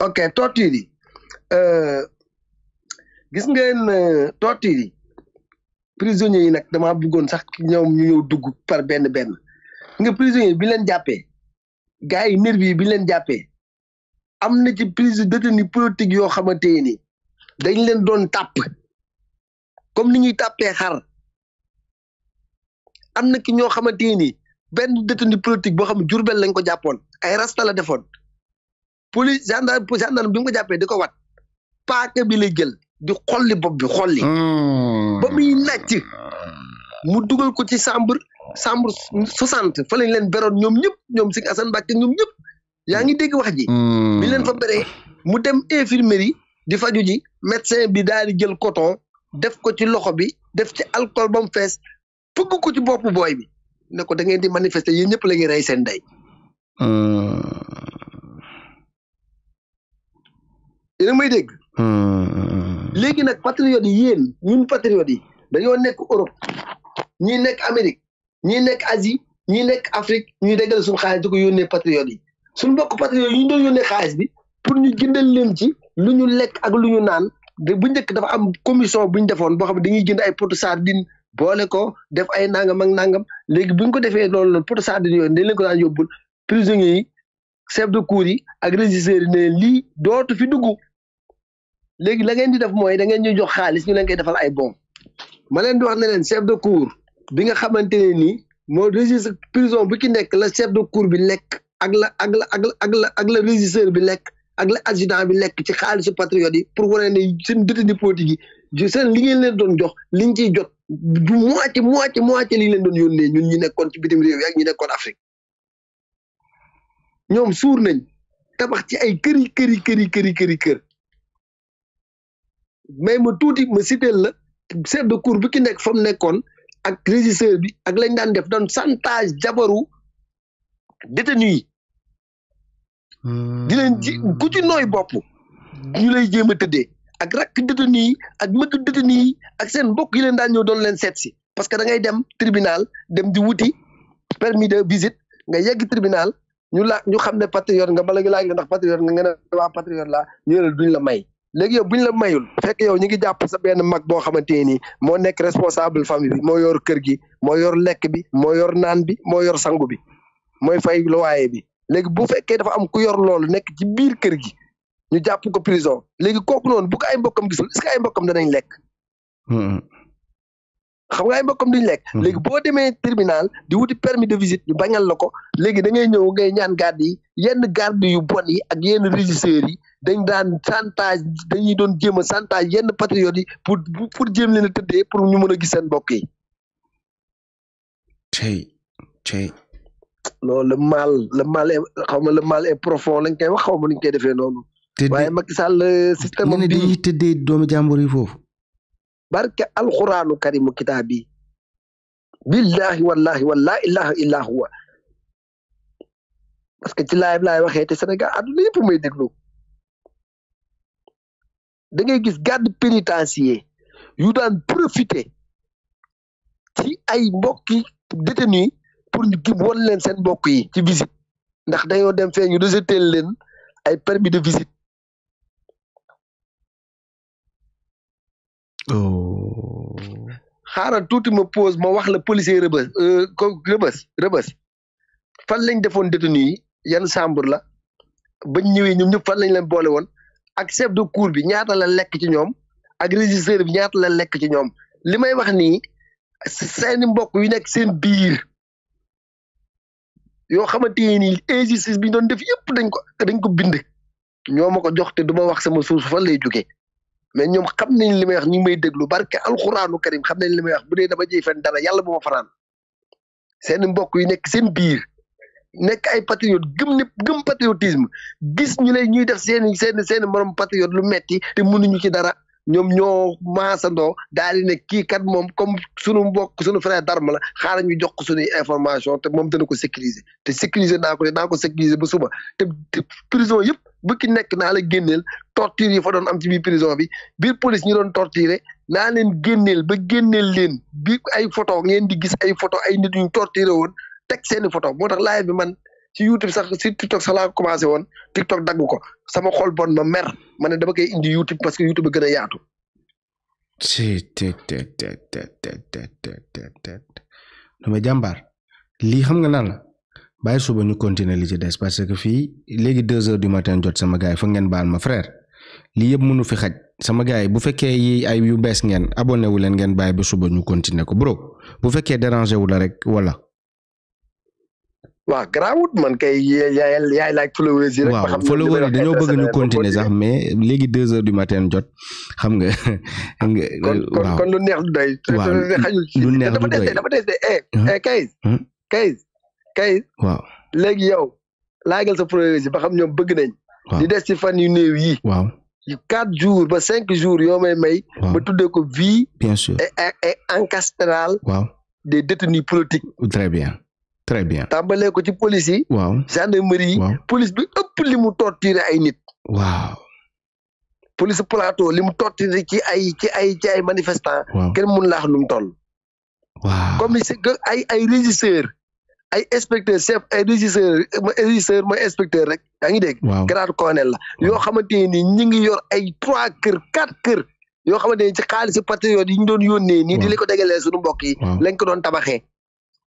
ok torture yi gis ngeen torture yi prisonniers yi nag damaa bëggoon sax ñoom ñu ñëw dugg par benn nga prisonniers bi leen jàppee gars yi nervi yi bi leen jàppee am na ci prise détenu politique yoo xamante ni dañ leen doon tàpp comme ni ñuy tàppee xar am na ki ñoo xamante ni benn détenu politique boo xam ne Jurbel lañ ko jàppoon ay rasta la defoon police gendarme bi mu ko jàppee di ko wat paaka bi lay jël di xolli bopp bi xolli ba muy nàcc mu dugal ko ci chambre 60 fa lañ leen beroon ñoom ñëpp ñoom Sëñ Assane Mbacké ñoom ñëpp yaa ngi dégg wax ji bi leen fa beree mu dem infirmerie di faju ji médecin bi daal di jël coton def ko ci loxo bi def ci alcool ba mu fees fëgg ko ci boppu booy bi ne ko da ngeen di manifester yéen ñëpp la ngi rey seen ndey yéen a may dégg léegi nag patriotes yi yéen ñun patriotes yi dañoo nekk Europe ñii nekk Amérique ñii nekk Asie ñii nekk Afrique ñuy déggal suñu xaalis di ko yónnee patriotes yi suñu mbokk patriotes yi ñu doon yónnee xaalis bi pour ñu jëndal leen ci lu ñu lekk ak lu ñu naan bu njëkk dafa am commission bu ñu defoon boo xam ne dañuy jënd ay potu sardine boole ko def ay nangam ak nangam léegi bu ñu ko defee loolu noonu potu sardine yooyu dañ leen ko daan yóbbul prisonniers yi chef de cour yi ak régisseurs yi ne lii dootu fi dugg léegi la ngeen di def mooy da ngeen ñuy jox xaalis ñu leen koy defal ay bon ma leen di wax ne leen chef de cour bi nga xamante ne nii moo registre prison bu ci nekk la chef de cour bi lekk ak la régisseur bi lekk ak la adjudant bi lekk ci xaalisu patriote yi pour wane ne seen détenu politique yi seen li ngeen leen doon jox liñ ciy jot du moitié li leen doon yónnee ñun ñi nekkoon ci bitim réew yi ak ñi nekkoon Afrique ñoom suur nañ tabax ci ay kër mais ma tuuti ma cité la chef de cour bi ki nekk fa mu nekkoon ak régisseur bi ak lañ daan def doon chantage jabaru détenu yi di leen ji ku ci nooy bopp ñu lay jéem a tëddee ak rakk détenu yi ak mëgg détenu yi ak seen mbokk yi leen daan ñëw doon leen seet si parce que da ngay dem tribunal dem di wuti permis de visite nga yegg tribunal ñu xam ne patriote nga bala nga laaj nga ndax patriote nga ne waa patriote la ñu ne duñ la may léegi yow buñ la mayul fekk yow ñu ngi jàpp sa benn mag boo xamante ni moo nekk responsable famille bi moo yor kër gi moo yor lekk bi moo yor naan bi moo yor sangu bi mooy fay loyer bi léegi bu fekkee dafa am ku yor loolu nekk ci biir kër gi ñu jàpp ko prison léegi kooku noonu bu ko ay mbokkam gisul est-ce que ay mbokkam danañ lekk xam nga ay mbokkam duñ lekk léegi boo demee tribunal di wuti permis de visite ñu bañal la ko léegi da ngay ñëw ngay ñaan garde yi yenn garde yu bon yi ak yenn régisseurs yi dañ daan chantage dañuy doon jéem a chantage yenn patriotes yi pour jéem leen a tëddee pour ñu mën a gis seen mbokk yi. tey non le mal est xaw ma le mal est profond lañ koy wax xaw ma nuñ koy defee noonu. waaye Macky Sall système am bi dañuy tëddee doomu jàmbur yi foofu. barke alxuraanu karimu kitaab bi billahi wallahi wala ilaha illa huwa parce que ci live laay waxee te Sénégal àdduna yëpp may déglu. da ngay gis garde pénitentiaire yu daan profiter ci ay mbokki détenu pour ñu won leen seen mbokk yi ci visite ndax dañoo dem fee ñu rejeté leen ay permis de visite. xaaral tuuti ma pause ma wax la policier rëbës fan lañ defoon détenu yi yan chambre la bañ ñëwee ñoom ñëpp fan lañ leen boole woon ak chef de cour bi ñaata la lekk ci ñoom ak régisseur bi ñaata la lekk ci ñoom li may wax nii seeni mbokk yu nekk seen biir yoo xamante ni injustice bi ñu doon def yëpp dañ ko bind ñoo ma ko jox te du ma wax sama suuf fan lay jógee mais ñoom xam nañ li may wax ñu ngi may déglu barke alxuraanu karim xam nañ li may wax bu dee dama jëy fen dara yàlla bu ma fanaan seen mbokk yu nekk seen biir nekk ay patriote gëm patriotisme gis ñu lay ñuy def seen morom patriote lu metti te mënuñu ci dara ñoom ñoo maasandoo daal di ne kii kat moom comme sunu mbokk sunu frère d'arme la xaaral ñu jox ko suñuy information te moom dana ko sécuriser te sécuriser naa ko sécuriser ba suba te prison yëpp bu ki nekk naa la génneel torture yi fa doon am ci biir prison bi biir police ñu doon torturer naa leen génneel ba génneel leen bi ay photo ngeen di gis ay photo ay nit ñu torturer woon teg seeni photo moo tax live bi man ci YouTube sax ci TikTok sax laa commencé woon TikTok dagg ko sama xol bon ma mer ma ne dama koy indi YouTube parce que YouTube a gën a yaatu. dama jàmbaar lii xam nga nan la bàyyi suba ñu continuer li ci des parce que fii léegi 2 heures du matin jot sama gars yi foog ngeen baal ma frère lii yëpp mënu fi xaj sama gars yi bu fekkee yi ay yu bees ngeen abonné wu leen ngeen bàyyi ba suba ñu continuer ko bro bu fekkee dérangé wu la rek wala. waaw garaawut man kay yaay laaj followers yi rek. waaw followers yi dañoo bëgg ñu continuer sax mais léegi 2 heures du matin jot xam nga. kon lu neex du doy. waaw lu neex du doy dafa des de KAYZ. waaw léegi yow laagal sa followers yi ba xam ñoom bëgg nañ. di des ci fan yu néew yi. waaw 4 jours ba 5 jours yoo may. ba tuddee ko vie. bien sûr et ancestrale. waaw des détenus politiques. très bien. très bien tàmbalee ko ci police yi. waaw gendarmerie yi. police bi ëpp li mu torturer ay nit. waaw police plateau li mu torturer ci ay manifestants. kenn mun laax nu mu toll. waaw commissaire ay régisseur ay inspecteur chef ay régisseur mooy inspecteur rek yaa ngi dégg. grade colonel la yoo xamante ni ñi ngi yor ay 3 kër 4 kër yoo xamante ni ci xaalisu patriote yi ñu doon yónnee nii di li ko dégalee suñu mbokk yi. lañ ko doon tabaxee.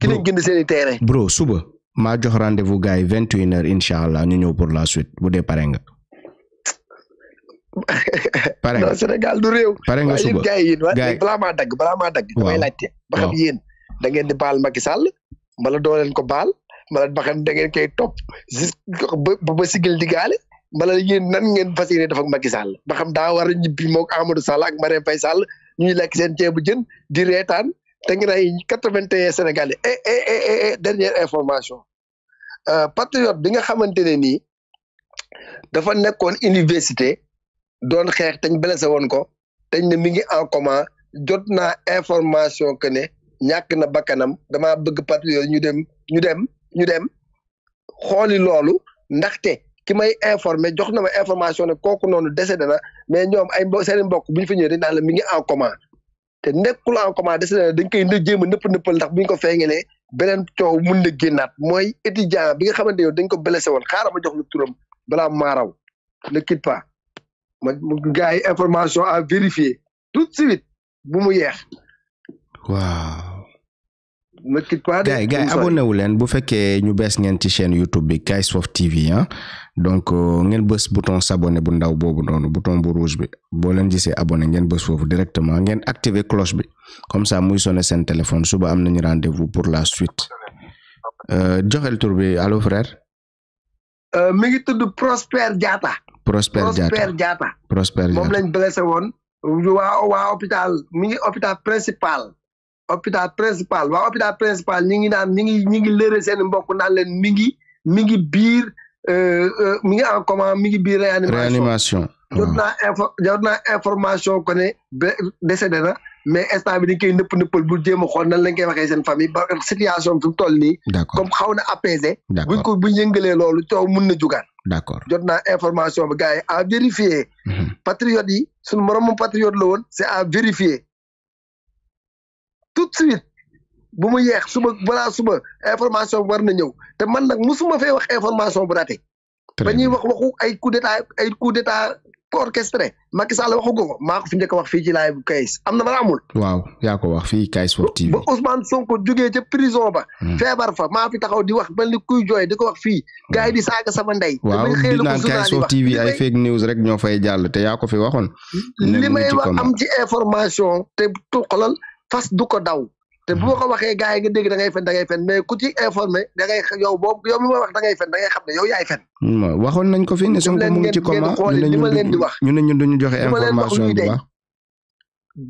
ki lañ jënd seeni terrain. bro suba maa jox rendez-vous gars yi 21h incha allah ñu ñëw pour la suite bu dee pare nga. pare nga non Sénégal du réew. pare nga suba gars yi balaa maa dagg. damay laajte ba xam yéen da ngeen di baal Macky Sall mbala doo leen ko baal mbala ba xam da ngeen koy topp ba sigil digaale mbala yéen nan ngeen fas yéene def ak Macky Sall ba xam daa war a ñibbi moog Amadou Sall ak Marème Faye Sall ñuy lekk seen ceebu jën di reetaan. te ngi nay 81 sénégalais dernière information patriote bi nga xamante ne nii dafa nekkoon université doon xeex teñ blessé woon ko teñ ne mi ngi en coma jot naa information que ne ñàkk na bakkanam dama bëgg patriote ñu dem xooli loolu ndaxte ki may informé jox na ma information ne kooku noonu décédé na mais ñoom ay seen mbokk bu ñu fa ñëwee dañ naan la mi ngi en coma te nekkul en coma décédé dañ koy jéem a nëppal ndax bu ñu ko feeñalee beneen coow mun na génnaat mooy étudiant bi nga xamante ne dañ ko blessé woon xaaral ma jox lu turam balaa maa raw ne quitte pas ma gars yi information à vérifier tout de suite bu mu yeex. waaw. ne quitte pas gars yi abonné wu leen bu fekkee ñu bees ngeen ci chaîne YouTube bi KAYZ TV ah donc ngeen bës bouton s'abonner bu ndaw boobu noonu bouton bu rouge bi boo leen gisee abonné ngeen bës foofu directement ngeen activer cloche bi comme ça muy sonné seen téléphone suba am nañu rendez-vous pour la suite joxel tur bi allo frère. mi ngi tudd Prosper Diatta. Prosper Diatta moom lañ blessé woon waa hôpital mi ngi hôpital principal. waa hôpital principal ñi ngi naan ñi ngi lëre seen mbokk naan leen mi ngi biir mi ngi en coma mi ngi biir réanimation. jot naa information ko ne décédé na mais instant bi dañ koy nëppal bu jéem a xool nan lañ koy waxee seen famille ba situation bi fi mu toll nii. comme xaw na apaisé. buñ yëngalee loolu coow mun na jugaat. d'accord jot naa information bi gars yi à vérifier. patriote yi suñu moromu patriote la woon c'est à vérifier. tout de suite bu mu yeex suba balaa suba information war na ñëw te man nag musuma fee wax information bu raté ba ñuy wax waxu ay coup d'état orchestré Macky Sall waxu ko maa ko fi njëkk a wax fii ci live KAYZ am na wala amul. waaw yaa ko wax fii KAYZ TV. ba Ousmane Sonko jógee ca prison ba. feebar fa maa fi taxaw di wax mel ni kuy jooy di ko wax fii. gars yi di saaga sama ndey. waaw di naan KAYZ TV ay fake news rek ñoo fay jàll te yaa ko fi waxoon. li may wax am ci information te xolal fas du ko daw. te bu ma ko waxee gars yi nga dégg da ngay fen mais ku ci informé da ngay yow mi ma wax da ngay fen da ngay xam ne yow yaay fen. waxoon nañ ko fi ne Sonko mu ngi ci coma li ma leen di wax ñu ne ñun duñu joxe information bu baax.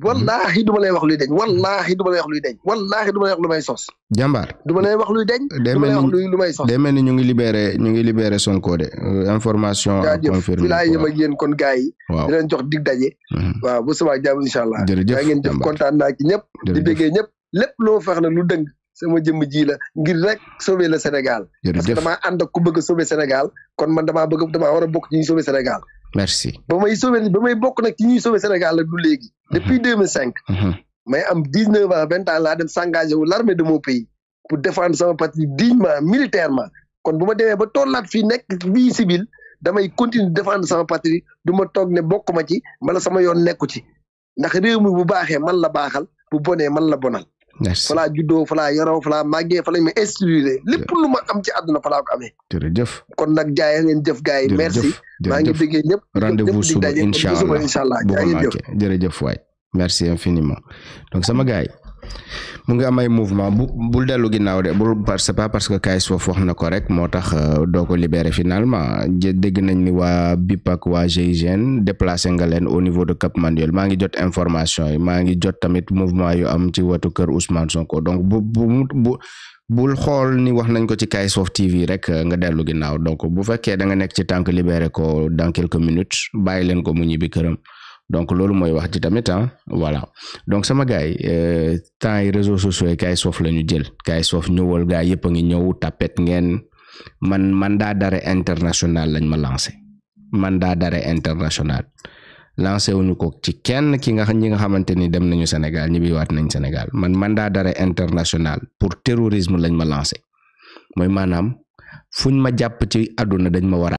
wallaahi du ma lay wax luy deñ wallaahi du ma lay wax luy deñ wallaahi du ma lay wax lu may sos. jàmbaar du ma lay wax luy deñ. du ma lay wax lu may sos. day mel ni ñu ngi libéré Sonko de information. confirmé fi laa yem ak yéen kon gars yi. waaw di leen jox dig daje. waaw bu subaa jàmm incha allah. jërëjëf ngeen jëf kontaan naa ci ñëpp. di bëggee ñëpp lépp loo fex na lu dëng sama jëmm ji la ngir rek sauver le Sénégal. parce que damaa ànd ak ku bëgg a sauver Sénégal kon man damaa war a bokk ci ñuy sauver Sénégal. merci. ba may bokk nag ci ñuy sauver Sénégal la du léegi. depuis 2005. may am 19 ans 20 ans laa dem s'engager wu l'armée de mon pays pour défendre sama patrie dignement militairement kon bu ma demee ba tollaat fii nekk vie civile damay continuer défendre sama patrie du ma toog ne bokk ma ci wala sama yoon nekku ci ndax réew mi bu baaxee man la baaxal bu bonee man la bonal. merci falaa juddoo falaa yoroo falaa màggee fa lañ ma instruire lépp lu ma am ci àdduna falaa ko amee. jërëjëf kon nag gars yi ngeen jëf gars yi merci. maa ngi déggee ñëpp. rendez-vous suba incha allah jërëjëf waay merci infiniment donc sama gars yi mu ngi am ay mouvement bul dellu ginnaaw de c'est pas parce que KAYZ foofu wax na ko rek moo tax doo ko libéré finalement dégg nañ ni waa BIP ak waa GIGN déplacé nga leen au niveau de Cap Manuel maa ngi jot information yi maa ngi jot tamit mouvement yu am ci wetu kër Ousmane Sonko donc bul xool ni wax nañ ko ci KAYZ TV rek nga dellu ginnaaw donc bu fekkee da nga nekk ci tànk libéré ko dans quelques minutes bàyyi leen ko mu ñibbi këram. donc loolu mooy wax ci tamit voilà donc sama gars yi temps yi réseaux sociaux yi KAYZ la ñu jël KAYZ ñëwal gars yëpp a ngi ñëw tapet ngeen mandat d'arrêt international lañ ma lancé mandat d'arrêt international lancé wuñu ko ci kenn ñi nga xamante ni dem nañu Sénégal ñibbiwaat nañ Sénégal mandat d'arrêt international pour terrorisme lañ ma lancé mooy maanaam fuñ ma jàpp ci àdduna dañ ma war